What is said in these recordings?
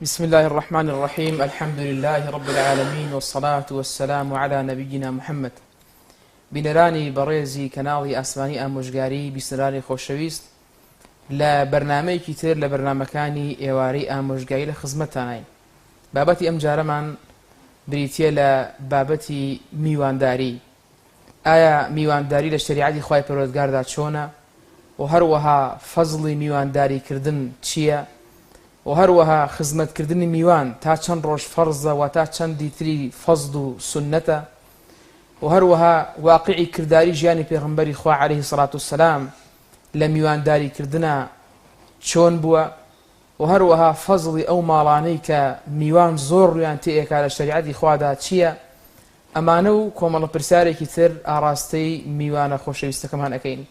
بسم الله الرحمن الرحيم الحمد لله رب العالمين والصلاة والسلام على نبينا محمد بینەرانی بەڕێزی کەناڵی ئاسمانی ئامۆژگاری بیسەرانی خۆشەویست لە بەرنمەیەکی تر لە بەرنمەکانی ئێوارەی ئامۆژگاری لە خزمەتتانین بابەتی ئەم جارەمان بریتە لە بابەتی میوانداری ئایا میوانداری لە شەریعەتی خوای پەروەردگاردا چۆنە؟ وە هەروەها فەزڵی میوانداری کردن چیە؟ وە هەروەها خزمەت کردنی میوان تا چەند ڕۆژ فەرزە وە تا چەندی تری فەزڵ و سوننەتە؟ وە هەروەها واقعی کرداری ژیانی پێغەمبەری خوا علیه الصلوة والسلام لە میوانداری کردنا چۆن بووە؟ وە هەروەها فەزڵی ئەو ماڵانەی کە میوان زۆر ڕوویان تێئەکا لە شەریعەتی خوادا چیە؟ ئەمانە و کۆمەڵە پرسیارێکی تر ئاڕاستەی میوانە خۆشەویستەکەمان ئەکەین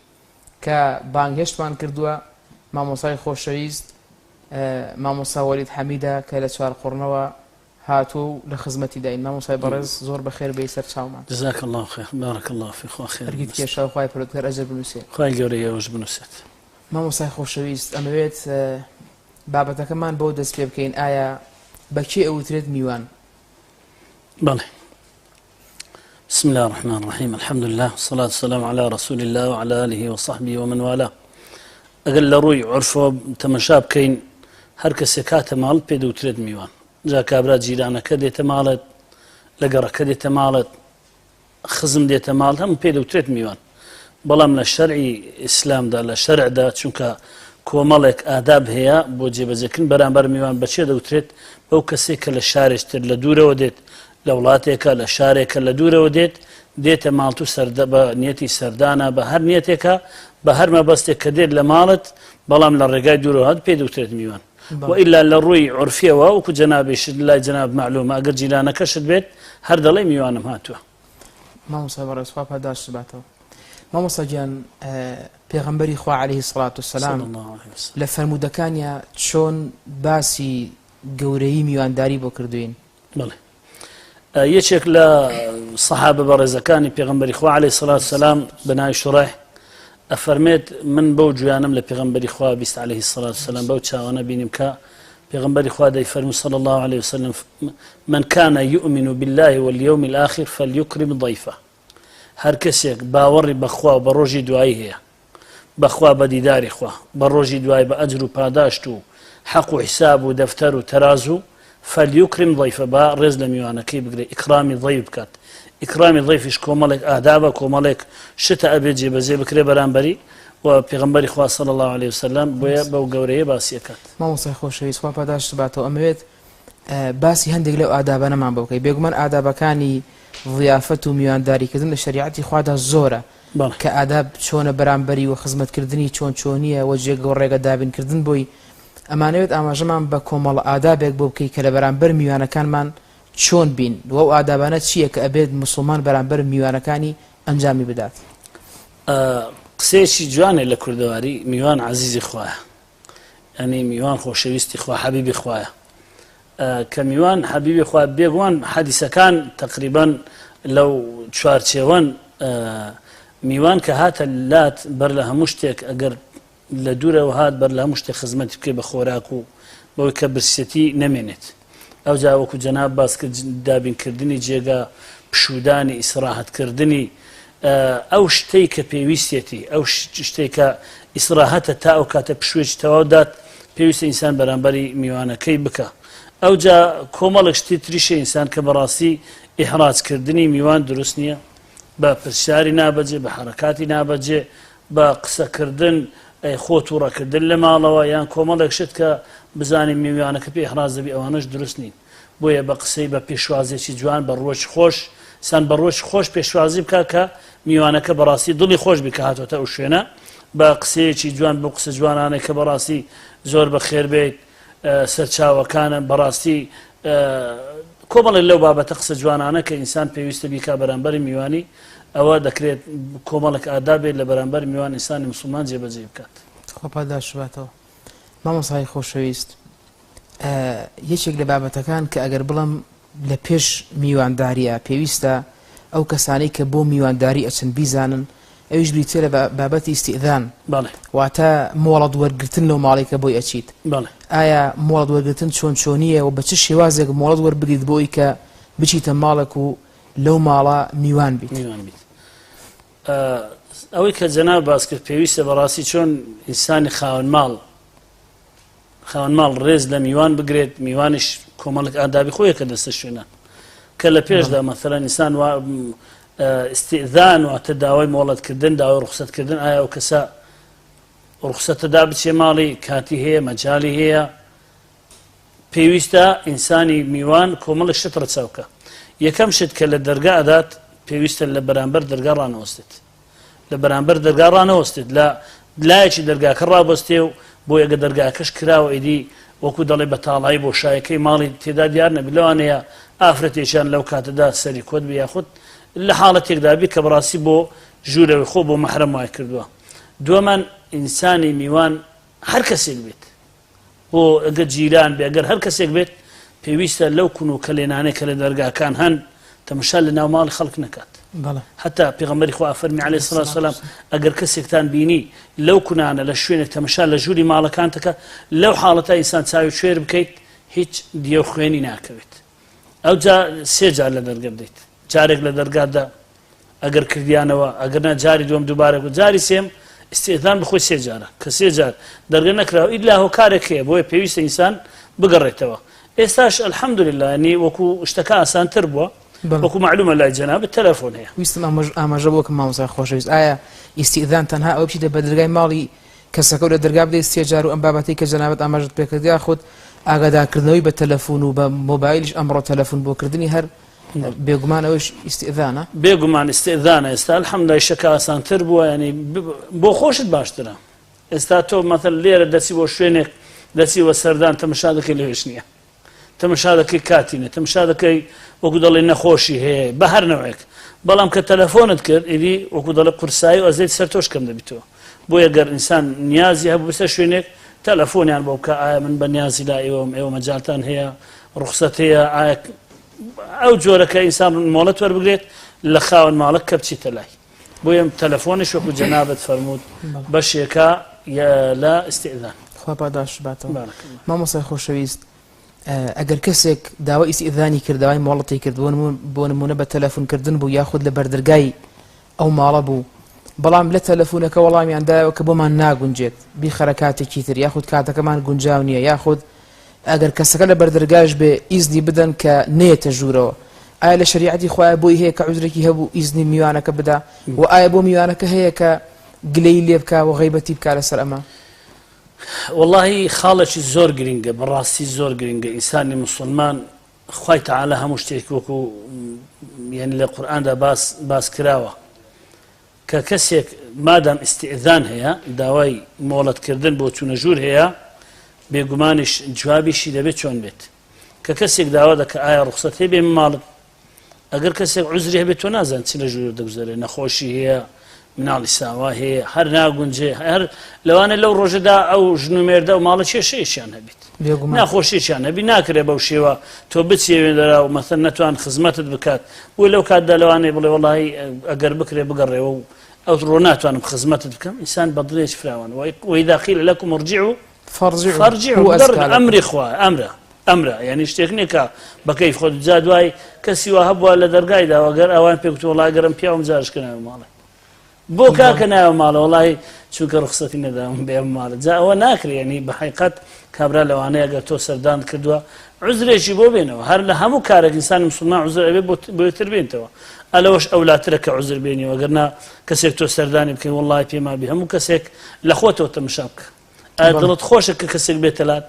کە بانگهێشتمان کردووە، مامۆستای خۆشەویست مامۆستا وەلید حەمیدە کە لە چوارقوڕنەوە هاتووە و لە خزمەتی داین. مامۆستای بەڕێز زۆر بەخێر بێی سەر چاومان. جزاک اللە خیر بارک اللە فیک خوا خێرت ئەرکت بنوسێت. کێشا و خوای پەروەردگار ئەجر بنوسێ. خوای گەورە ئێوەش بنوسێت. مامۆستای خۆشەویست ئەمەوێت بابەتەکەمان بەوە دەست پێ بکەین ئایا بە کێ ئەوترێت میوان؟ بەڵێ بسم الله الرحمن الرحیم الحمد لله والصلاة والسلام على رسول الله وعلى آله وصحبه ومن والاه ئەگەر لە ڕووی عرفەوە تەمەشا بکەین هەر کەسێک هاتە ماڵ پێ دەوترێت میوان جا کابرا جیرانەکە دێتە ماڵت لە گەڕەکە دێتە ماڵت خزم دێتە ماڵ هەموو پێ دەوترێت میوان بەڵام لە شەرعی ئیسلامدا لە شەرعدا چونکە کۆمەڵێک ئاداب هەیە بۆ جێبەجێکردن بەرامبەر میوان بەچێ دەوترێت بەو کەسێک کە لە شارێکتر لە دوورەوە دێت لە وڵاتێکە لە شارێکە لە دوورەوە دێت دێتە ماڵت و سەردە بە نیەتی سەردانە بە هەر نیەتێکە بە هەر مەبەستێک کە دێت لە ماڵت بەڵام لە ڕێگای دوورەوە هات پێ دەوترێت میوان وئیلا لە ڕووی عورفیەوە وەکو جەنابیشت لای جەناب مەعلومە ئەگەر جیرانەکەشت بێت هەر دەڵێی میوانم هاتووە. مامۆستا بەڕێز خوا پاداشت باتەوە. مامۆستا گیان پێغەمبەری خوا عەلەیهی سڵات وسەلام لە فەرموودەکانیا چۆن باسی گەورەیی میوانداری بۆ کردوین؟ بەڵێ یەکێک لە سەحابە بەڕێزەکانی پێغەمبەری خوا عەلەیهی سڵات سەلام بە ناوی شوڕەح ئەفەرمێت من بەو گویانم لە پێغەمبەری خوا 20 عەلەیهی سڵات سەلام بەو چاوانە بینیم کە پێغەمبەری خوا دەیفەرموو صلی الله علیه وسلم من كان يؤمن بالله واليوم الآخر فليكرم ضيفه هەر کەسێک باوەڕی بەخوا و بە ڕۆژی دوایی هەیە بەخوا بە دیداری خوا بە ڕۆژی دوای بە ئەجر و پاداشت و حەق و حیساب و دەفتەر و تەرازوو فلیکرم ضیفە با ڕێز لە میوانەکەی بگرێ ئیکرامی ضیف بکات ئیکرامی ضیفیش کۆمەڵێک ئادابە کۆمەڵێک شتە ئەبێ جێبەجێ بکرێ بەرامبەری و پێغەمبەری خوا صلی اللە علیه وسلم بۆیە بەو گەورەیە باسی ئەکات. مامۆستای خۆشەویست خوا پاداشتت باتەوە ئەمەوێت باسی هەندێک لەو ئادابانەمان بۆ بکەی بێگومان ئادابەکانی ضیافەت و میوانداریکردن لە شەریعەتی خوادا زۆرە کە ئاداب چۆنە بەرامبەری و خزمەتکردنی چۆن چۆنیە و جێگە و ڕێگە دابینکردن بۆی ئەمانەوێت ئاماژەمان بە کۆمەڵە ئادابێک بۆ بکەی کە لە بەرامبەر میوانەکانمان چۆن بین و ئەو ئادابانە چییە کە ئەبێت موسڵمان بەرامبەر میوانەکانی ئەنجامی بدات؟ قسەیەکی جوانێ لە کوردەواری میوان عەزیزی خوایە یانی میوان خۆشەویستی خوا حەبیبی خوایە کە میوان حەبیبی خوا بێگومان حەدیسەکان تقریبان لەو چوارچێوەن میوان کە هاتە لات بەر لە هەموو شتێک ئەگەر لە دوورەوە هات بەر لە هەموو شتێک خزمەتی بکەی بە خۆراک و بەوەی کە برسێتی نەمێنێت ئەوجا وەکو جەناب باس کرد دابینکردنی جێگا پشوودانی ئیسراحەتکردنی ئەو شتەی کە پێویستێتی ئەو شتێک کە ئیسراحەتە تا ئەو کاتە پشوێکی تەواو دات پێویستە ئینسان بەرامبەری میوانەکەی بکە ئەوجا کۆمەڵێک شتی تریشە ئینسان کە بەڕاستی ئیحراجکردنی میوان دروست نییە بە پرسیاری نابەجێ بە حرەکاتی نابەجێ بە قسەکردن خۆ توڕەکردن لە ماڵەوە یان کۆمەڵێک شت کە بزانین میوانەکە پێ ئیحراج دەبی ئەوانەش دروست نین بۆیە بە قسەی بە پێشوازێکی جوان بە ڕووەکی خۆش سان بە ڕووەکی خۆش پێشوازی بکە کە میوانەکە بەڕاستی دڵی خۆش بی کە هاتۆتە ئەو شوێنە بە قسەیەکی جوان بۆ قسە جوانانێک کە بەڕاستی زۆر بە خێر بێت سەرچاوەکانە بەڕاستی کۆمەڵێک لەو بابەتە قسە جوانانە کە ئینسان پێویستە بیکا بەرامبەری میوانی ئەوە دەکرێت کۆمەڵێک ئاداب بێت لە بەرامبەر میوان ئینسانی موسڵمان جێبەجێی بکات. خوا پاداشت باتەوە مامۆستای خۆشەویست یەکێک لە بابەتەکان کە ئەگەر بڵم لە پێش میوانداریە پێویستە ئەو کەسانەی کە بۆ میوانداری ئەچن بیزانن ئەویش بریتیە لە بابەتی ئیستئذان بەڵێ. واتە مۆڵەت وەرگرتن لەو ماڵەی کە بۆی ئەچیت. بەڵێ. ئایا مۆڵەت وەرگرتن چۆن چۆنییە و بە چ شێوازێک مۆڵەت وەربگریت بۆ ئەوی کە بچیتە ماڵێک و لەو ماڵە میوان بیت؟ میوان بیت. ئەوەی کە جەناب باس کرد پێویستە بەڕاستی چۆن ئینسانی خاوەن ماڵ خاوەن ماڵ ڕێز لە میوان بگرێت میوانیش کۆمەڵک ئادابی خۆیە کە دەستە شوێنە کە لە پێشدا مەسەلەن ئینسان وا ئیستئذان واتە داوای مۆڵەتکردن داوای ڕوخسەتکردن ئایا ئەو کەسە ڕوخسەتەدا بچێ ماڵی کاتی هەیە مەجالی هەیە پێویستە ئینسانی میوان کۆمەڵێک شت ڕەچاو بکا یەکەم شت کە لە دەرگا ئەدات پێویستە لە بەرامبەر دەرگا ڕانەوەستێت لە بەرامبەر دەرگا ڕانەوەستێت لە لایەکی دەرگاکە ڕابەستێ و بۆ ئەگە دەرگاکەش کراوە ئیدی وەکو دەڵێ بە تاڵایی بۆ شایەکەی ماڵی تێدا دیار نەبی لەوانەیە ئافرەتێکیان لەو کاتەدا سەری کۆت بێ یاخود لە حاڵەتێکدا بی کە بەڕاستی بۆ ژوورەوەی خۆ بۆ مەحرەم وای کردووە دووەمان ئینسانی میوان هەر کەسێک بێت بۆ گەر جیران بێ گەر هەر کەسێک بێت پێویستە لەو کون و کەلێنانەی کە لە دەرگاکان هەن تەمەشا لە ناو ماڵی خەڵک نەکات حتا پێغەمبەری خوا فەرمی عەلەیهی سڵات وسەلام ئەگەر کەسێکتان بینی لەو کونانە لە شوێنێک تەمەشا لە ژووری ماڵەکانتەکە لەو حاڵەتە ئینسان چاوی کوێر بکەیت هیچ دیە و خوێنی ناکەوێت ئەوجا سێ جار لە دەرگە بدەیت جارێک لە دەرگادا ئەگەر کردیانەوە ئەگەر نا جاری دووەم دووبارە بوو جاری سێم ئیستئذان بخۆی سێ جارە کە سێ جار دەرگە نەکراوە ئیلا هۆکارێک هەیە بۆیە پێویستە ئینسان بگەڕێتەوە ئێستاش الحمدلله ینی وەکو شتەکە ئاسانتر بووە وەکو معلومە لای جەنابت تەلەفۆن هەیە. ویستم ئاماژە بۆ بکەم مامۆستای خۆشەویست ئایا ئیستئذان تەنها ئەوە بچیتە بەردەرگای ماڵی کەسەکە و لە دەرگا بدەیت سێ جار و ئەم بابەتەی کە جەنابت ئاماژەت پێکرد یاخود ئاگادارکردنەوەی بە تەلەفۆن و بە مۆبایلیش ئەمڕۆ تەلەفۆن بۆ کردنی هەر بێگومان ئەوەش ئیستئذانە؟ بێگومان ئیستئذانە ئێستا الحمدللە ئیشەکە ئاسانتر بووە یانی بۆ خۆشت باشترە ئێستا تۆ مەثەل لێرە دەچی بۆ شوێنێک دەچی وە سەردان تەمەشا دەکەی لەوێش نییە تەمەشا دەکەی کاتی نیە تەمەشا دەکەی وەکو دەڵێ نەخۆشی هەیە بە هەر نەوعێک بەڵام کە تەلەفۆنت کرد ئیدی وەکو دەڵێ قورسایی و ئەزێت سەر تۆش کەم دەبیتەوە بۆیە گەر ئینسان نیازی هەبوو بچێتە شوێنێک تەلەفۆنیان بۆ بکە ئایا من بە نیازی لای ئێوەم ئێوە مەجالتان هەیە ڕوخسەت هەیە ئایا ئەو جۆرە کە ئینسان مۆڵەت وەربگرێت لە خاوەن ماڵک کە بچیتە لای بۆیە تەلەفۆنیش وەکو جەنابت فەرمووت بەشێکە لە ئیستئذان. خوا پاداشت باتەوە. مامۆستای خۆشەویست ئەگەر کەسێک داوای ئیستئذانی کرد داوای مۆڵەتی کرد بۆ نمونە بە تەلەفون کردن بوو یاخود لە بەردەرگای ئەو ماڵە بوو بەڵام لە تەلەفونەکە وەڵامیان دایەوە کە بۆمان ناگونجێت بیخەرە کاتێکی تر یاخود کاتەکەمان گونجاو نییە یاخود ئەگەر کەسەکە لە بەردەرگاش بێ ئیزنی بدەن کە نەیەتە ژوورەوە ئایا لە شەریعەتی خوایە بۆی هەیە کە عوزرێکی هەبوو ئیزنی میوانەکە بدا و ئایا بۆ میوانەکە هەیە کە گلەیی لێ بکا و غەیبەتی بکا لەسەر ئەمە؟ وەڵاهی خاڵێکی زۆر گرنگە بەڕاستی زۆر گرنگە ئینسانی موسڵمان خوای تەعالا هەموو شتێک وەکو یعنی لە قورئاندا باس باس کراوە کە کەسێک مادام ئیستئذان هەیە داوای مۆڵەت کردن بۆ چوونە ژوور هەیە بێگومانیش جوابیشی دەبێت چۆن بێت کە کەسێک داوا دەکە ئایا ڕوخسەت هەیە بێمە ماڵت ئەگەر کەسێک عوزری هەبێت تۆ نازان چ لە ژوور دەگوزەرێ نەخۆشی هەیە مناڵی ساوا هەیە هەر ناگونجێ هەر لەوانە لەو ڕۆژەدا ئەو ژن و مێردە و ماڵە کێشەیەکیان هەبێت ناخۆشییان هەبی ناکرێ بەو شێوە تۆ بچێوێنەرا و مەسەن نەتوان خزمەتت بکات بۆ لەو کاتدا لەوانەیە بڵێ وڵی ئەگەر بکرێ بگەڕێەوە و ئەو ڕۆ ناتوانم خزمەتت بکەم ئینسان بەدڵێک فراوان وإذا قيل لكم ارجعوا فارجعوا ئەمری خوا ئەمرە ئەمرە یعنی شتێک نییە کە بە کەیف خۆت جا دوای کەسی وا هەبووە لە دەرگای داوە گەر ئەوان پێ گوتووە وەڵا گەرم پیاوم جارشکە ناوە ماڵێ بۆ کاکە ناوە ماڵە وەڵی چونکە ڕوخسەتی نەداوم بێ ماڵە جا ئەوە ناکرێ یعنی بە حەقیقەت کابرا لەوانەیە گەر تۆ سەردان کردووە عوزرێکی بۆ بێنەوە هەر لە هەموو کارێک ئینسانی مسلمان عوزر ئەبێ بۆ تر بێنتەوە ئەلەوەش ئەولاترە کە عوزر بێنیەوە گەر نا کەسێک تۆ سەردانی بکەین وەڵی پێما بی هەموو کەسێک لە خۆتەوە تەمەشا بکە ئایا دڵت خۆشە کە کەسێک بێتە لات؟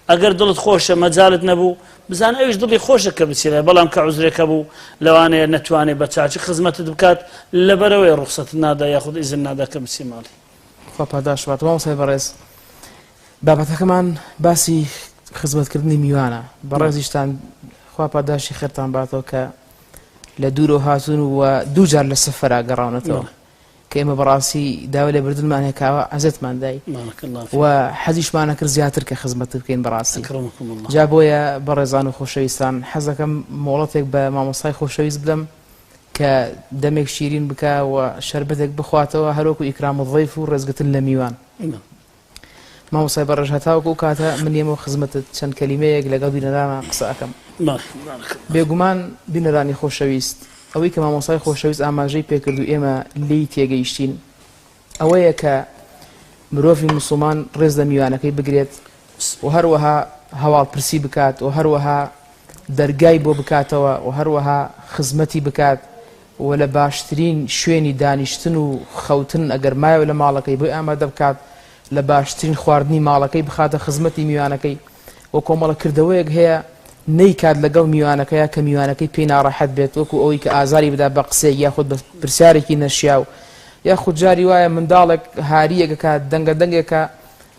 ئەگەر دڵت خۆشە مەجالت نەبوو، بزانە ئەویش دڵی خۆشە کە بچێ لای، بەڵام کە عوزرێک هەبوو لەوانەیە نەتوانێ بە چاکی خزمەتت بکات، لەبەرئەوەیە ڕوخسەتت نادا یاخود ئیزن نادا کە بچیە ماڵی. خوا پاداشت بات مامۆستای بەڕێز بابەتەکەمان باسی خزمەتکردنی میوانە بەڕێزیشتان خوا پاداشتی خێرتان باتەوە کە لە دوورەوە هاتوون و دووجار لە سەفەرا گەڕاونەتەوە کە ئێمە بەڕاستی داوای لێبردنمان هەیە کاوە عەزێتمان دای و حەزیشمان ئەکرد زیاتر کە خزمەتت بکەین بەڕاستی جا بۆیە بەڕێزان و خۆشەویستان حەزەکەم مۆڵەتێک بە مامۆستای خۆشەویست بدەم کە دەمێک شیرین بکا و شەربەتێک بخواتەوە هەروەکو ئیکرام الضیف و ڕێزگرتن لە میوان. مامۆستای بەڕێز هەتاوەکو ئەو کاتە من یەمەوە خزمەتت چەند کەلیمەیەک لەگەڵ بینەرانە قسە ئەکەم. بێگومان بینەرانی خۆشەویست ئەوەی کە مامۆستای خۆشەویست ئاماژەی پێکرد و ئێمە لێی تێگەیشتین ئەوەیە کە مرۆڤی موسڵمان ڕێز لە میوانەکەی بگرێت و هەروەها هەواڵپرسی بکات و هەروەها دەرگای بۆ بکاتەوە و هەروەها خزمەتی بکات و لە باشترین شوێنی دانیشتن و خەوتن ئەگەر مایەوە لە ماڵەکەی بۆی ئامادە بکات، لە باشترین خواردنی ماڵەکەی بخاتە خزمەتی میوانەکەی و کۆمەڵە کردەوەیەک هەیە نەیکات لەگەڵ میوانەکەیا کە میوانەکەی پێی ناڕەحەت بێت وەکو ئەوەی کە ئازاری بدات بە قسەیەک یاخود بە پرسیارێکی نەشیاو یاخود جاری وایە منداڵێک هارییەک ئەکات دەنگە دەنگێکە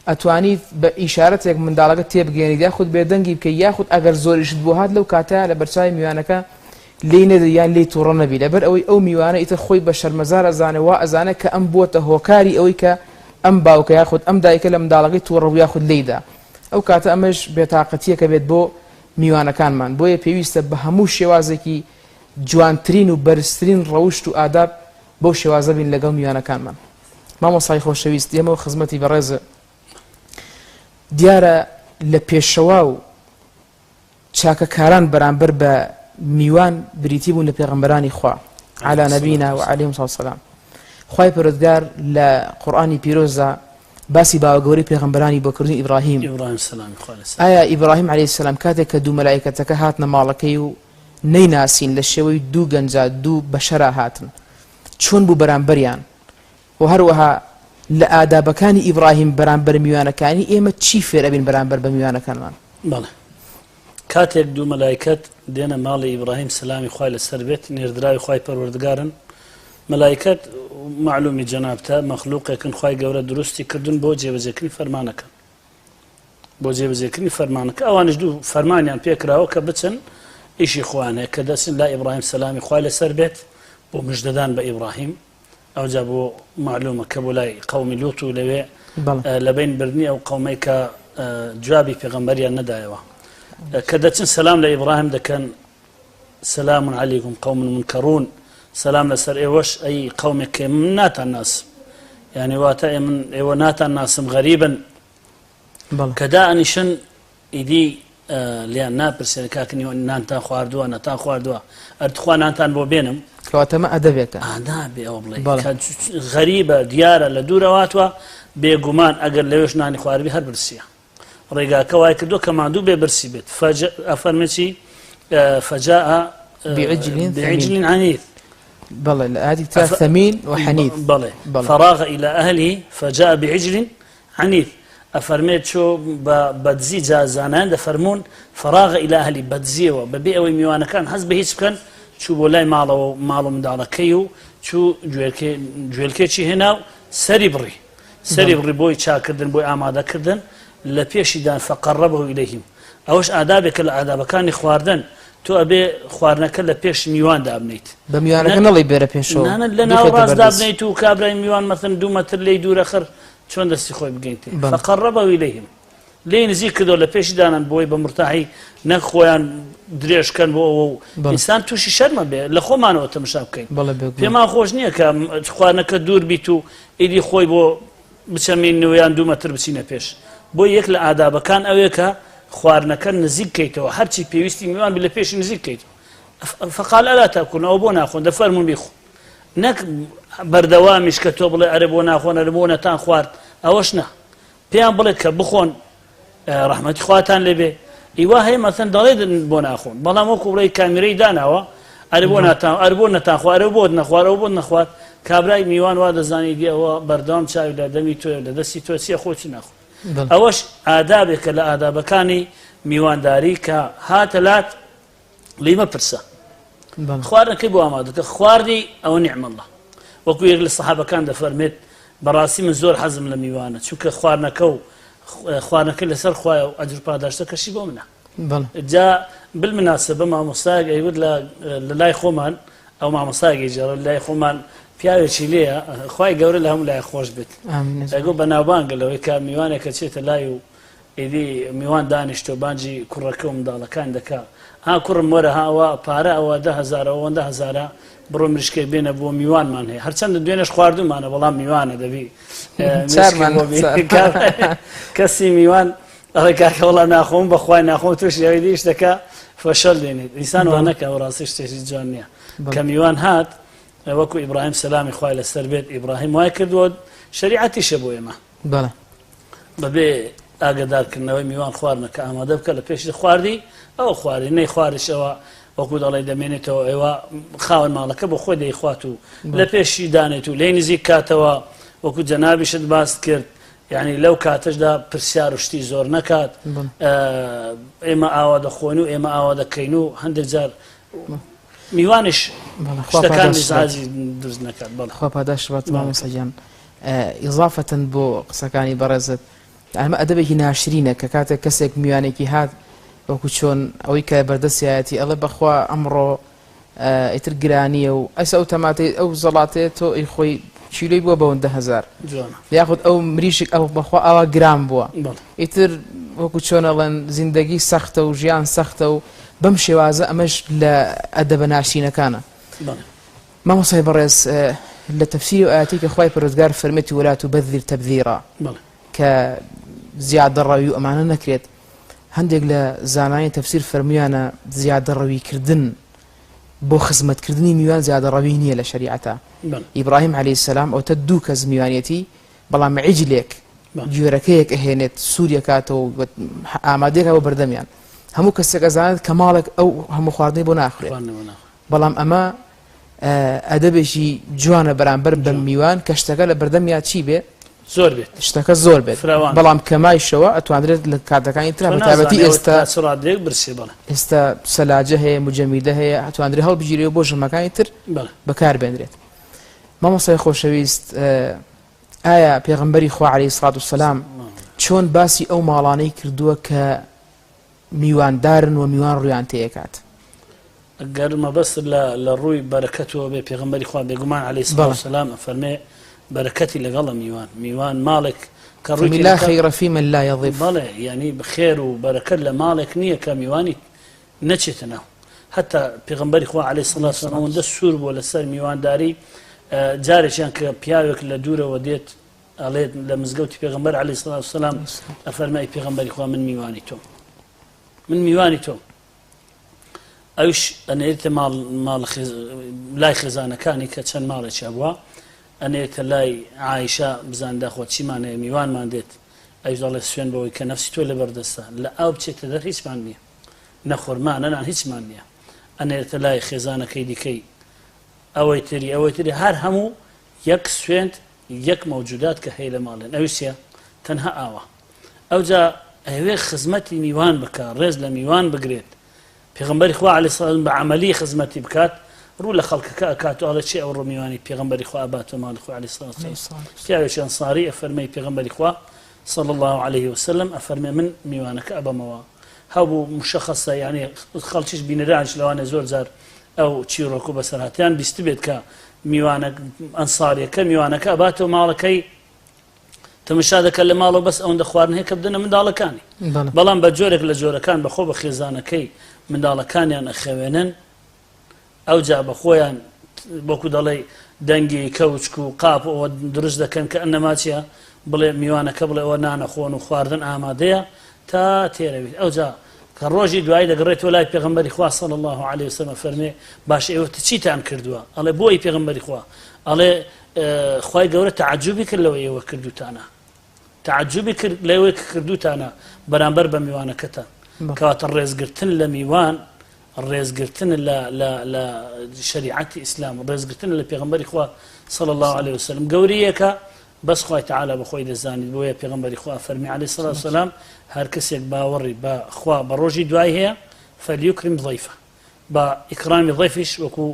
ئەتوانیت بە ئیشارەتێک منداڵەکە تێبگەیەنیت یاخود بێدەنگی بکەیت یاخود ئەگەر زۆریشت بۆ هات لەو کاتەیا لەبەرچاوی میوانەکە لێی نەدەی یان لێی توڕە نەبی لەبەر ئەوەی ئەو میوانە ئیتر خۆی بە شەرمەزار ئەزانێ وا ئەزانێ کە ئەم بووەتە هۆکاری ئەوەی کە ئەم باوکە یاخود ئەم دایکە لە منداڵەکەی توڕە بوو یاخود لێی دا ئەو کاتە ئەمەش بێتاقەتیەکە بێت بۆ میوانەکانمان بۆیە پێویستە بە هەموو شێوازێکی جوانترین و بەرزترین ڕەوشت و ئاداب بەو شێوازە بین لەگەڵ میوانەکانمان. مامۆستای خۆشەویست ئێمە و خزمەتی بەڕێز دیارە لە پێشەوا و چاکەکاران بەرامبەر بە میوان بریتی بوون لە پێغەمبەرانی خوا علی نبینا و علیهم السلام خوای پەروەردگار لە قورئانی پیرۆزدا باسی باوە گەورەی پێغەمبەرانی بۆ کردن ئیبراهیم ئیبراهیم سەلامی خوا لەسەر ئایا ئیبراهیم علیه السلام کاتێک کە دوو مەلائکەتەکە هاتنە ماڵەکەی و نەیناسین لە شێوەی دوو گەنجا دوو بەشەرا هاتن چۆن بوو بەرامبەریان و هەروەها لە ئادابەکانی ئیبراهیم بەرامبەر میوانەکانی ئێمە چی فێر ئەبین بەرامبەر بە میوانەکانمان؟ بەڵێ کاتێک دوو مەلایکەت دێنە ماڵی ئیبراهیم سەلامی خوای لەسەر بێت نێردراوی خوای پەروەردگارن مەلایکەت مەعلومی جەنابتە مەخلوقێکن خوای گەورە دروستی کردن بۆ جێبەجێکردنی فەرمانەکە بۆ جێبەجێکردنی فەرمانەکە ئەوانش دوو فەرمانیان پێکراوە کە بچن ئیشی خۆیان هەیە کە دەچن لای ئیبراهیم سەلامی خوای لەسەر بێت بۆ مژدەدان بە ئیبراهیم ئەوجا بۆ مەعلومە کە بۆ لای قەومی لوط و لەوێ لەبەین بردنی ئەو قەومەی کە جوابی پێغەمبەریان نەدایەوە کە دەچن سەلام لە ئیبراهیم دەکەن سلام علیکم قوم منکرون سلام لەسەر ئێوەش ئەی قەومێک کە من ناتان ناسم یعنی واتە من ئێوە ناتان ناسم غەریبن کە دائەنیشن ئیدی لێیان ناپرسێن کاک نانتان خواردووە نەتان خواردووە ئەر تخوا نانتان بۆ بێنم. کەواتە ئەمە ئەدەبێکە. ئا نابێ ئەوە بڵێی کە غەریبە دیارە لە دوورەوە هاتووە بێگومان ئەگەر لەوێش نانی خواردبی هەر برسیە ڕێگاکە وای کردووە کە ماندوو بێ برسی بێت ئەفەرمێ چی فجاء بعجل بعجل عنيث بەڵێ لە ئاەتی ترا ثمين وحنيث بەڵێ فراغ إلى أهله فجاء بعجل عنیف، ئەفەرمێت چۆ بە بەدزی جا زانایان دەفەرموون فراغ الی اهلی بەدزیەوە بەبێ ئەوەی میوانەکان هەست بە هیچ بکەن چوو بۆ لای ماڵەوە و ماڵ و منداڵەکەی و چوو گوێلکێکی هێنا و سەری بڕی سەری بڕی بۆی چاکردن بۆی ئامادەکردن لە پێشیدان فقربه الیهم ئەوەش ئادابێکە لە ئادابەکانی خواردن تۆ ئەبێ خواردنەکە لە پێش میوان دابنیت بە میوانەکە نەڵێی بێرە پێشەوە نانە لە ناوەڕاست دابنیت و کابرای میوان مەسەن دوو مەتر لێی دوورە خر چۆن دەستی خۆی بگەینتێ فقربه الیهم لێی نزیک کردەوە لە پێشی دانان بۆی بە مرتاحی نەک خۆیان درێژکەن بۆ ئەوە و ئینسان تووشی شەرمە بێ لە خۆمانەوە تەمشا بکەین پێمان خۆش نییە کە خواردنەکە دوور بیت و ئیدی خۆی بۆ بچەمینەوە یان دوو مەتر بچینە پێش بۆ یەک لە ئادابەکان ئەوەیە کە خواردنەکە نزیک کەیتەوە هەرچی پێویستی میوان بی لە پێشی نزیک کەیتەوە فقال الا تاکلون ئەوە بۆ ناخۆن دەفەرموون بیخۆن نەک بەردەوامیش کە تۆ بڵێ ئەرێ بۆ ناخۆن ئەرێ بۆ نەتان خوارد ئەوەش نا پێیان بڵێ کە بخۆن ڕەحمەتی خواتان لێبێ ئیوا هەیە مەسەن دەڵێ بۆ ناخۆن بەڵام وەکو بڵێ کامیرەی داناوە ئەرێ بۆ ناتان ئەر بۆ نەتان خوارد ئەرێ بۆت نەخوارد ئەو بۆت نەخوارد کابرای میوان وا دەزانی دی ئەوە بەردەوام چاوی لە دەمی تۆیە لە دەستی تۆ چیە خۆ چی ناخۆ ئەوەش ئادابێکە لە ئادابەکانی میوانداری کە هاتە لات لێی مەپرسە خواردنەکەی بۆ ئامادەکە خواردی ئەوە نیعمە اللە وەکو یەک لە سەحابەکان دەفەرمێت بەڕاستی من زۆر حەزم لە میوانە چونکە خواردنەکە و خواردنەکە لەسەر خوایە و ئەجر پاداشتەکەشی بۆ منە جا بالمناسبە مامۆستایەک ئەیوت لە لای خۆمان ئەو مامۆستایەکی جێڕە لای خۆمان پیاوێکی لێیە خوای گەورە لە هەموو لای خۆش بێت ئەگۆ بەناوبانگە لەوەی کە میوانێکە چێتە لای و ئیدی میوان دانیشتوە بانگی کوڕەکە و منداڵەکان دەکا ها کوڕم وەرە ها ئەوە پارە ئەوە 10,000 ئەوەندە هەزارە بڕۆ مریشکێک بێنە بۆ میوانمان هەیە هەرچەندە دوێنێش خواردومانە بەڵام میوانە دەبی کەسی میوان ئەڵێ کاکە وەڵا ناخۆم بەخوای ناخۆم توش ئەوی دیش دەکا فەشەل دێنێت ئینسان وا نەکە ڕاستی شتێکی جوان نییە کە میوان هات وەکو ئیبراهیم سەلامی خوای لەسەر بێت ئیبراهیم وای کردووە شەریعەتیشە بۆ ئێمە بەڵێ. بەبێ ئاگەدارکردنەوەی میوان خواردنەکە ئامادە بکە لە پێشی خواردی ئەوە خواردی نەی خواردش ئەوە وەکو دەڵێ دەمێنێتەوە ئێوە خاوەن ماڵەکە بۆ خۆی دەیخوات و لە پێشی دانێت و لێی نزیک کاتەوە وەکو جەنابیشت باست کرد یعنی لەو کاتەشدا پرسیار و شتی زۆر نەکات ئێمە ئاوا دەخۆین و ئێمە ئاوا دەکەین و هەندێک جار میوانش شتەکان میزاجی دروست نەکات. بەڵێ. خوا پاداشت بات مامۆستا گیان. ئیزافەتەن بۆ قسەکانی بەڕێزت ئەمە ئەدەبێکی ناشرینە کە کاتێک کەسێک میوانێکی هات وەکو چۆن ئەوەی کە بەردەستیایەتی ئەڵێ بەخوا ئەمڕۆ ئیتر گرانیە و ئەسە ئەو تەماتەی ئەو زەڵاتەیە تۆ ئی خۆی کیلۆی بووە بەوەندە هەزار یاخود ئەو مریشک ئەو بەخوا ئاوا گران بووە ئیتر وەکو چۆن ئەڵێن زیندەگی سەختە و ژیان سەختە و بەم شێوازە ئەمەش لە ئەدەبە ناشرینەکانە. مامۆستای بەڕێز لە تەفسیری ئەو ئایەتەی کە خوای پەروەردگار فەرمێتی ولا تبذر تبذیرا کە زیادەڕەوی و ئەمانە نەکرێت هەندێک لە زانایانی تەفسیر فەرمویانە زیادەڕەوی کردن بۆ خزمەتکردنی میوان زیادەڕەوی نییە لە شەریعەتە ئیبراهیم عەلەیهی سەلام ئەوتە دوو کەس میوانیەتی بەڵام عیجلێک گوێرەکەیەک ئەهێنێت سووریەکاتەوە ئامادەیەکە بۆ بەردەمیان هەموو کەسێک ئەزانێت کە ماڵێک ئەو هەموو خواردنەی بۆ ناخورێت بەڵام ئەمە ئەدەبێکی جوانە بەرامبەر بە میوان کە شتەکە لە بەردەمیا چی بێ زۆر بێت شتەکە زۆر بێت بەڵام کەمایشەوە ئەتوانرێت لە کاتەکانی ترا بە تایبەتی ئێستا ئێستا سەلاجە هەیە مجەمیدە هەیە ئەتوانرێت هەڵبگیرێ بۆ ژەمەکانی تر بەکار بێنرێت مامۆستای خۆشەویست ئایا پێغەمبەری خوا عەلەیهی سڵات وسەلام چۆن باسی ئەو ماڵانەی کردووە کە میواندارن و میوان ڕویان تێکات؟ گەر مەبەستت لە لە ڕووی بەرەکەتەوە بێ پێغەمبەری خوا بێگومان عەلەیهی سڵاو وسەلام ئەفەرمێ بەرەکەتی لەگەڵە میوان میوان ماڵێک کە ڕووی لا خیر فی من لا یضیف بەڵێ یعنی خێر و بەرەکەت لە ماڵێک نییە کە میوانی نەچێتە ناو حتا پێغەمبەری خوا عەلەیهی سڵاو وسەلام ئەوەندە سوور بووە لەسەر میوانداری جارێکیان کە پیاوێک لە دوورەوە دێت ئەڵێت لە مزگەوتی پێغەمبەر عەلەیهی سڵاو وسەلام ئەفەرمای پێغەمبەری خوا من میوانی تۆم من میوانی تۆم ئەوش ئەنێرێتە ماڵ ماڵ لای خێزانەکانی کە چەند ماڵێکی هەبووە ئەنێرێتە لای عایشە بزان داخۆ چیمان هەیە میوانمان دێت ئەوش دەڵێ سوێن بەوەی کە نەفسی تۆ لەبەردەستە لە ئاو بچێتە دەر هیچمان نییە نە خورما نە نان هیچمان نییە ئەنێرێتە لای خێزانەکەی دیکەی ئەوەی تری ئەوەی تری هەر هەموو یەک سوێند یەک مەوجودات کە هەیە لە ماڵێن ئەویش چیە تەنها ئاوە ئەوجا ئەوێ خزمەتی میوان بکا ڕێز لە میوان بگرێت پێغەمبەری خوا علیه السلام بە عەمەلی خزمەتی بکات ڕوو لە خەڵکەکە ئەکات و ئەڵێ چێ ئەوڕۆ میوانی پێغەمبەری خوا ئەباتەوە ماڵی خۆی علیه الصلاة والسلام پیاوێکی ئەنساری ئەفەرمێی پێغەمبەری خوا صلی الله عليه وسلم ئەفەرمێ من میوانەکە ئەبەمەوە هەبوو مشخصە یعنی خەڵکیش بینەرانش لەوانێ زۆر جار ئەو چیرۆک و بەسەرهاتیان بیستبێت کە میوانە ئەنساریەکە میوانەکە ئەباتەوە ماڵەکەی تەمەشا دەکات لە ماڵەوە بەس ئەوەندە خواردن هەیە کە بدەنە منداڵەکانی بەڵام بە جۆرێک لە جۆرەکان بەخۆ بە خێزانەکەی منداڵەکانیان ئەخەوێنن ئەوجا بە خۆیان وەکو دەڵێ دەنگی کەوچک و قاپ ئەوە دروست دەکەن کە ئەنەما چیە بڵێ میوانەکە بڵێ ئەوە نانەخۆن و خواردن ئامادەیە تا تێرەویت ئەوجا کە ڕۆژی دوایی دەگەڕێتەوە لای پێغەمبەری خوا صلی اللە علیە وسلم ئەفەرمێ باشە ئێوە چیتان کردووە ئەڵێ بۆ ئەی پێغەمبەری خوا ئەڵێ خوای گەورە تەعجوبی کرد لەوەی ئێوە کردوتانە تەعجوبی کرد لەوەی کە کردوتانە بەرامبەر بە میوانەکەتان کەواتە ڕێزگرتن لە میوان ڕێزگرتن لە لە لە شریعەتی ئیسلام ڕێزگرتن لە پێغەمبەری خوا صلی الله علیه وسلم گەورەیەکە بەس خوای تەعالا بە خۆی دەزانیت بۆیە پێغەمبەری خوا فەرمی علیە الصلوة والسلام هەر کەسێک باوەڕی بە خوا بە ڕۆژی دوای هەیە فلیکرم ضیفە با ئیکرامی ضیفیش وەکو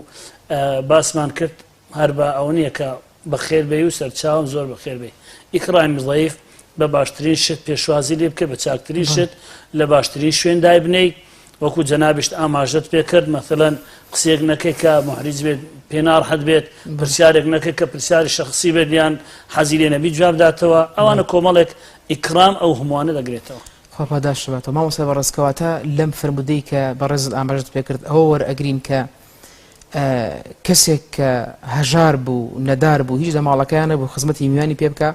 باسمان کرد هەر بە ئەوە نییە کە بەخێر بێی و سەرچاوم زۆر بەخێر بێی ئیکرامی ضیف بە باشترین شت پێشوازی لێ بکە بە چاکترین شت لە باشترین شوێن دایبنێی وەکو جەنابیشت ئاماژەت پێ کرد مەسەلەن قسەیەک نەکەی کە موحریج بێت پێ ناڕەحەت بێت پرسیارێک نەکەی کە پرسیاری شەخسی بێت یان حەزی لێ نەبی جواب داتەوە ئەوانە کۆمەڵێک ئیکرام ئەو هەمووانە دەگرێتەوە. خوا پاداشت باتەوە مامۆستای بەڕێز کەواتە لەم فەرموودەی کە بەڕێزت ئاماژەت پێکرد ئەوە وەرئەگرین کە کەسێک کە هەژار بوو نەدار بوو هیچ لە ماڵەکەیان نەبوو خزمەتی میوانی پێ بکە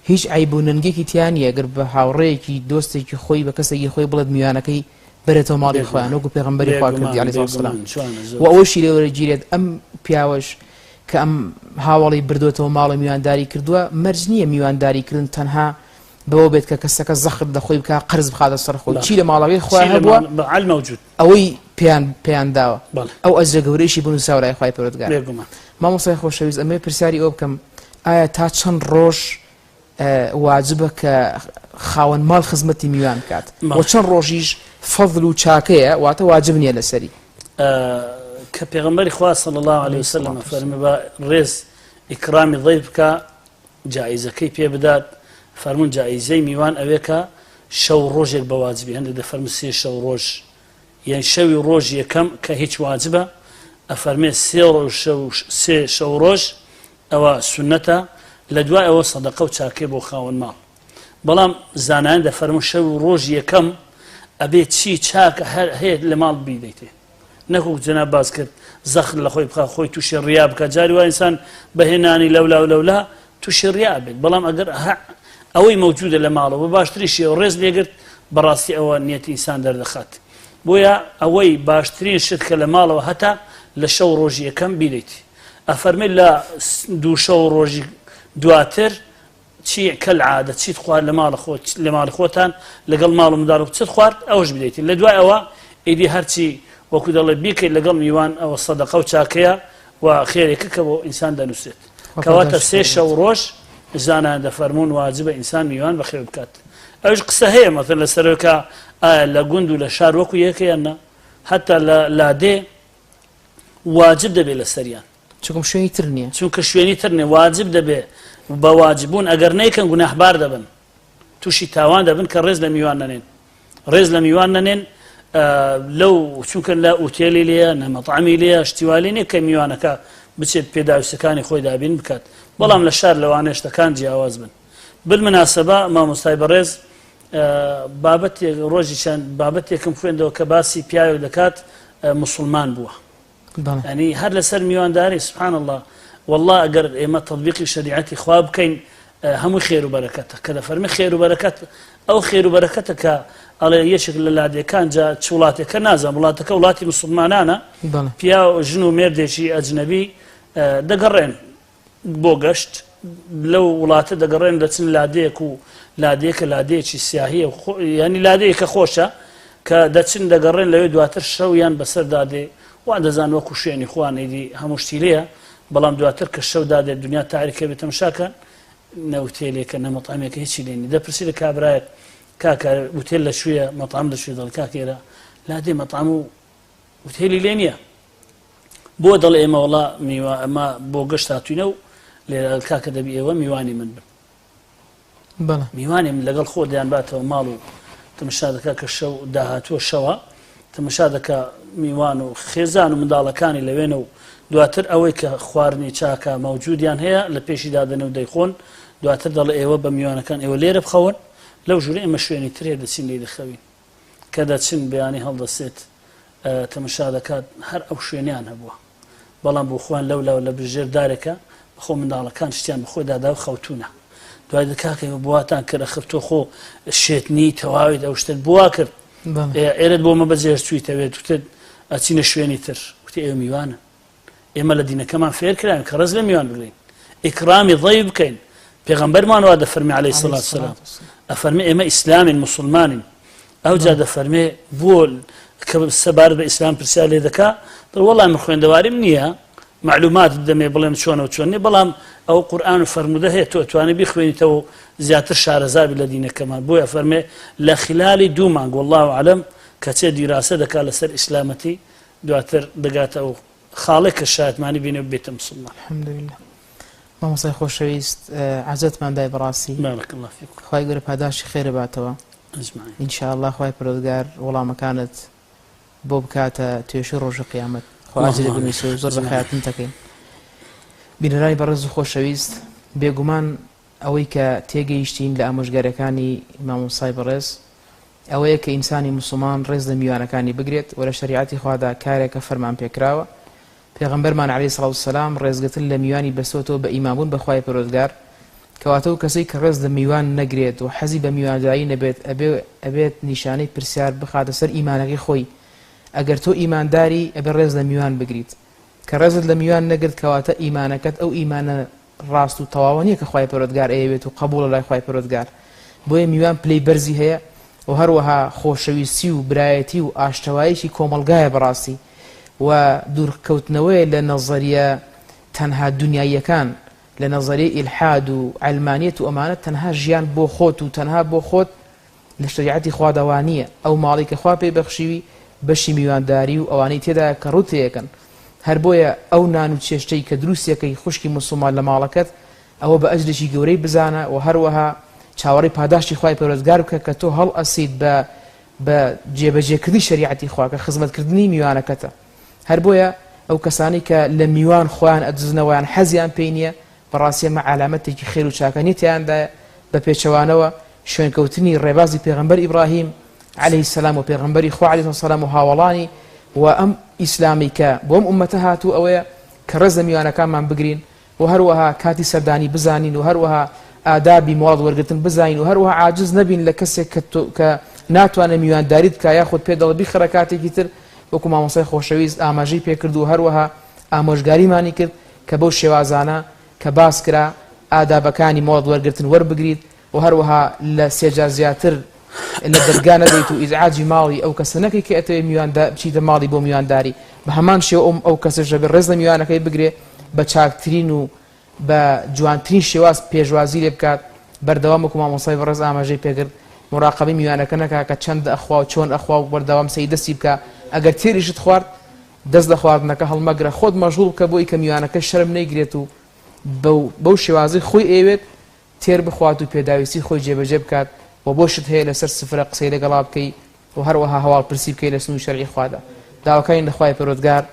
هیچ عیب و نەنگێکی تیا نییە گەر بە هاوڕێیەکی دۆستێکی خۆی بە کەسێکی خۆی بڵێت میوانەکەی بەرێتەوە ماڵی خۆیان وەکو پێغەمبەری خوا کردی عەلەیهی سڵام و ئەوەشی لێ وەرەگیرێت ئەم پیاوەش کە ئەم هاوڵی بردوێتەوە ماڵی میوانداری کردووە مەرج نییە میوانداری کردن تەنها بەوە بێت کە کەسەکە زەخت لە خۆی بکا قەرز بخاتە سەر خۆی چی لە ماڵەکەی خۆیان هەبووە ئەوەی پێیان پێیان داوە ئەو ئەجرە گەورەیشی بنووسراوە لای خوای پەروەردگار. مامۆستای خۆشەویست ئەمەوێ پرسیاری ئەوە بکەم ئایا تا چەند ڕۆژ واجبە کە خاوەن ماڵ خزمەتی میوان بکات و چەند ڕۆژیش فەضل و چاکەیە واتە واجب نییە لەسەری؟ کە پێغەمبەری خوا صلی الله علیه وسلم فەرمی بە ڕێز ئیکرامی ضیف بکە جائیزەکەی پێ بدات، فەرموون جائیزەی میوان ئەوێکە شەو ڕۆژێک بە واجبی، هەندێک دەفەرموون سێ شەو ڕۆژ یان شەوی ڕۆژ یەکەم کە هیچ واجبە، ئەفەرمێ سێ ڕۆژ شەو سێ شەو ڕۆژ ئەوە سوننەتە، لە دوای ئەوە سەدەقە و چاکەیە بۆ خاوەن ماڵ. بەڵام زانایان دەفەرموون شەوی ڕۆژی یەکەم ئەبێ چی چاکە هەر هەیە لە ماڵ بیدەیتێ. نەک وەک جەناب باس کرد زەخت لە خۆی بخا خۆی تووشی ڕیا بکە جاری وا ئینسان بە هێنانی لەولا و لەولا تووشی ڕیا بێت بەڵام ئەگەر ئەوەی مەوجودە لە ماڵەوە بە باشترین شێوە ڕێز لێگرت بەڕاستی ئەوە نیەتی ئینسان دەردەخات بۆیە ئەوەی باشترین شت کە لە ماڵەوە هەتا لە شەو ڕۆژی یەکەم بیدەیت ئەفەرمێ لە دوو شەو ڕۆژی دواتر چی کەلعادە چیت خوارد لە ماڵە خۆت لە ماڵی خۆتان لەگەڵ ماڵ و منداڵ چت خوارد ئەوەش بدەیت لە دوای ئەوە ئیدی هەرچی وەکو دەڵێ بیکەیت لەگەڵ میوان ئەوە سەدەقە و چاکەیە و خێرێکە کە بۆ ئینسان دەنووسێت کەواتە سێ شەو ڕۆژ زانایان دەفەرموون واجبە ئینسان میوان بەخێو بکات ئەوش قسە هەیە مەثەن لەسەرەوە کە ئایا لە گوند و لە شار وەکو یەکە یان نا حتا لە لادێ واجب دەبێت لەسەریان چونکە شوێنی تر نییە. چونکە شوێنی تر نییە واجب دەبێ بە واجب بوون ئەگەر نەیکەن گوناهبار دەبن تووشی تاوان دەبن کە ڕێز لە میوان نەنێن ڕێز لە میوان نەنێن لەو چونکە لە ئوتێلی لێیە نە مەطعەمی لێیە شتی وا لێ نییە کە میوانەکە بچێت پێداویستەکانی خۆی دابین بکات بەڵام لە شار لەوانەیە شتەکان جیاواز بن بالمناسبە مامۆستای بەڕێز بابەتێک ڕۆژی چەند بابەتێکم خوێندەوە کە باسی پیاوێک دەکات مسلمان بووە یانی هەر لەسەر میوانداری سبحان اللە واللە ئەگەر ئێمە تطبیقی شەریعەتی خوا بکەین هەمووی خێر و بەرەکەتە کە دەفەرمی خێر و بەرەکەت ئەو خێر و بەرەکەتە کە ئەڵێ یەکێک لە لادێکان جا چ وڵاتێکە نازانم وڵاتەکە وڵاتی مسلمانانە پیا ژن و مێردێکی ئەجنەبی دەگەڕێن بۆ گەشت لەو وڵاتە دەگەڕێن دەچن لادێک و لادێکە لادێکی سیاهیە ینی لادەیەکە خۆشە کە دەچن دەگەڕێن لەوێ دواتر شەویان بەسەر دادێ وا دەزان وەکو شوێنی خوان ئیدی هەموو شتی لێیە بەڵام دواتر کە شەو دادێت دنیا تاریکە بێت تەمشاکە نە وتێلێکە نە مەطعمێکە هیچی لێ نییە دەپرسی لە کابرایەک کاکە وتێل لە کوێیە مەطعم لە کوێ دەڵێ کاکە ئێرە لادێ مەطعم و وتێلی لێ نییە بۆ دەڵێ ئێمە وەڵا میوە ئەمە بۆ گەشت هاتوینە و لێرە کاکە دەبی ئێوە میوانی من بن میوانی من لەگەڵ خۆ دەیان باتەوە ماڵ و تەمەشا دەکا کە شەو داهاتووە شەوە تەمەشا دەکا میوان و خێزان و منداڵەکانی لەوێنە و دواتر ئەوەی کە خواردنی چاکە مەوجودیان هەیە لە پێشی دادەنێ و دەیخۆن دواتر دەڵێ ئێوە بە میوانەکان ئێوە لێرە بخەون لەو ژوورە ئێمە شوێنی ترێ دەچین لێی دەخەوین کە دەچن بەیانی هەڵدەسێت تەمەشا دەکات هەر ئەو شوێنیان هەبووە بەڵام بۆ خۆیان لەولاو لە ژێر دارێکە بەخۆ منداڵەکان شتیان بەخۆی دادا و خەوتونە دوای دە کاکە ئێوە بواتان کرد ئەخر تۆ خۆ شێت نی تەواویت ئەو شتت بوا کرد ئێرەت بۆ مە بەجێهێشت چوویتەوێت وتت ئەچینە شوێنی تر وتی ئێوە میوانن ئێمە لە دینەکەمان فێر کراوین کە ڕێز لە میوان بگرین ئیکرامی ضەیف بکەین پێغەمبەرمان وا دەفەرمی عەلەیهی سڵات سەلام ئەفەرمی ئێمە ئیسلامین مسلمانین ئەوجا دەفەرمێ بۆ کە سەبارەت بە ئیسلام پرسیار لێ دەکا دەڵێ وەڵا من خوێندەواریم نییە معلومات بدەمێ بڵێم چۆنە و چۆن نییە بەڵام ئەو قورئان و فەرموودە هەیە تۆ ئەتوانی بیخوێنیتەوە و زیاتر شارەزابی لە دینەکەمان بۆیە فەرمێ لە خلالی دوو مانگ والله اعلم کە چێ دیراسە دەکا لەسەر ئیسلامەتی دواتر دەگاتە ئەو خاڵێک کە شایەتمانی بینێ و بێتە مسوڵمان. الحمدللە مامۆستای خۆشەویست عەزێتمان دای بەڕاستی بارک اللە فیکم خوای گەورە پاداشتی خێرت باتەوە اجمعین ان شاء اللە خوای پەروەردگار وەڵامەکانت بۆ بکاتە توێشی ڕۆژی قیامەت خوا ئەجری اللهم بنووسێ و زۆر اجمعین بەخیاتن دەکەین بینەرانی بەڕێز و خۆشەویست بێگومان ئەوەی کە تێگەیشتین لە ئامۆژگاریەکانی مامۆستای بەڕێز. ئەوەیە کە ئینسانی موسڵمان ڕێز لە میوانەکانی بگرێت و لە شەریعەتی خوادا کارێکە فەرمان پێکراوە پێغەمبەرمان علیە سڵاو سلام ڕێزگرتن لە میوانی بەستۆتەوە بە ئیمانبوون بە خوای پەروەردگار کەواتە ئەو کەسەی کە ڕێز لە میوان نەگرێت و حەزی بە میوانداری نەبێت ئەبێ ئەبێت نیشانەی پرسیار بخاتە سەر ئیمانەکەی خۆی ئەگەر تۆ ئیمانداری ئەبێ ڕێز لە میوان بگریت کە ڕێزت لە میوان نەگرت کەواتە ئیمانەکەت ئەو ئیمانە ڕاست و تەواوە نیە کە خوای پەروەردگار ئەیەوێت و قەبوڵە لای خوای پەروەردگار بۆیە میوان پلەی بەرزی هەیە و هەروەها خۆشەویستی و برایەتی و ئاشتەواییکی کۆمەڵگایە بەڕاستی و دوورکەوتنەوەیە لە نەزەریە تەنها دونیاییەکان لە نەزەریەی ئیلحاد و عەلمانیەت و ئەمانە تەنها ژیان بۆ خۆت و تەنها بۆ خۆت لە شەریعەتی خوادا وا نییە، ئەو ماڵەی کە خوا پێی بەخشیوی بەشی میوانداری و ئەوانەی تێدایە کە ڕووت تێیەکەن، هەر بۆیە ئەو نان و چێشتەی کە دروستیەکەی خوشکی موسوڵمان لە ماڵەکەت ئەوە بە ئەجرێکی گەورەی بزانە و هەروەها چاوەڕێی پاداشتی خوای پەروەردگار بکە کە تۆ هەڵئەسیت بە بە جێبەجێکردنی شەریعەتی خوا کە خزمەتکردنی میوانەکەتە هەر بۆیە ئەو کەسانەی کە لە میوان خۆیان ئەدزنەوە یان حەزیان پێی نییە بەڕاستی ئەمە عەلامەتێکی خێر و چاکە نیە تیایاندایە، بە پێچەوانەوە شوێنکەوتنی ڕێبازی پێغەمبەر ئیبراهیم علیە السلام و پێغەمبەری خوا علیە السلام و هاوەڵانی و ئەم ئیسلامی کە بۆ ئەم ئوممەتە هاتوو ئەوەیە کە ڕێز لە میوانەکانمان بگرین و هەروەها کاتی سەردانی بزانین و هەروەها ئادابی مۆڵەت وەرگرتن بزانین و هەروەها عاجز نەبین لە کەسێک کە کە ناتوانێت میوانداریت بکا یاخود پێ دەڵێ بیخەرە کاتێکی تر وەکو مامۆستای خۆشەویست ئاماژەی پێکرد و هەروەها ئامۆژگاریمانی کرد کە بەو شێوازانە کە باس کرا ئادابەکانی مۆڵەت وەرگرتن وەربگریت و هەروەها لە سێجار زیاتر لە دەرگا نەدەیت و ئیزعاجی ماڵی ئەو کەسە نەکەی کە ئەتەوێ میوان بچیتە ماڵی بۆ میوانداری بە هەمان شێوە ئەو ئەو کەسەش دەبێت ڕێز لە میوانەکەی بگرێ بە چاکترین و بە جوانترین شێواز پێشوازی لێ بکات بەردەوام وەکو مامۆستای بەڕێز ئاماژەی پێکرد مراقەبەی میوانەکە نەکا کە چەند ئەخوا و چۆن ئەخوا و بەردەوام سەی دەستی بکا ئەگەر تێریشت خوارد دەست لە خواردنەکە هەڵمەگرە خۆت مەشغوڵ بکە بۆی کە میوانەکە شەرم نەیگرێت و بەو شێوازەی خۆی ئەیەوێت تێر بخوات و پێداویستی خۆی جێبەجێ بکات و بۆشت هەیە لەسەر سفرە قسەی لەگەڵا بکەی و هەروەها هەواڵ پرسی بکەی لە سنووری شەرعی خوادا داواکارین لە خوای پەروەردگار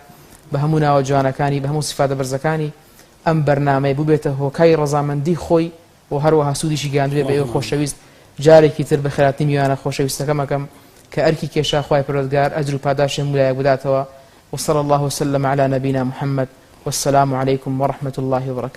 بە هەموو ناوە جوانەکانی بە هەموو سیفاتە بەرزەکانی ئەم بەرنامەیە ببێتە هۆکاری ڕەزامەندی خۆی و هەروەها سوودیشی گەیاندبێ بە ئێوەی خۆشەویست جارێکی تر بەخێرهاتنی میوانە خۆشەویستەکەم ئەکەم کە ئەرکی کێشا خوای پەروەردگار ئەجر و پاداشتی هەموو لایەک بداتەوە وصلی اللە وسلم علی نبینا محمد والسلام علیکم ورحمة اللە وبرکاته.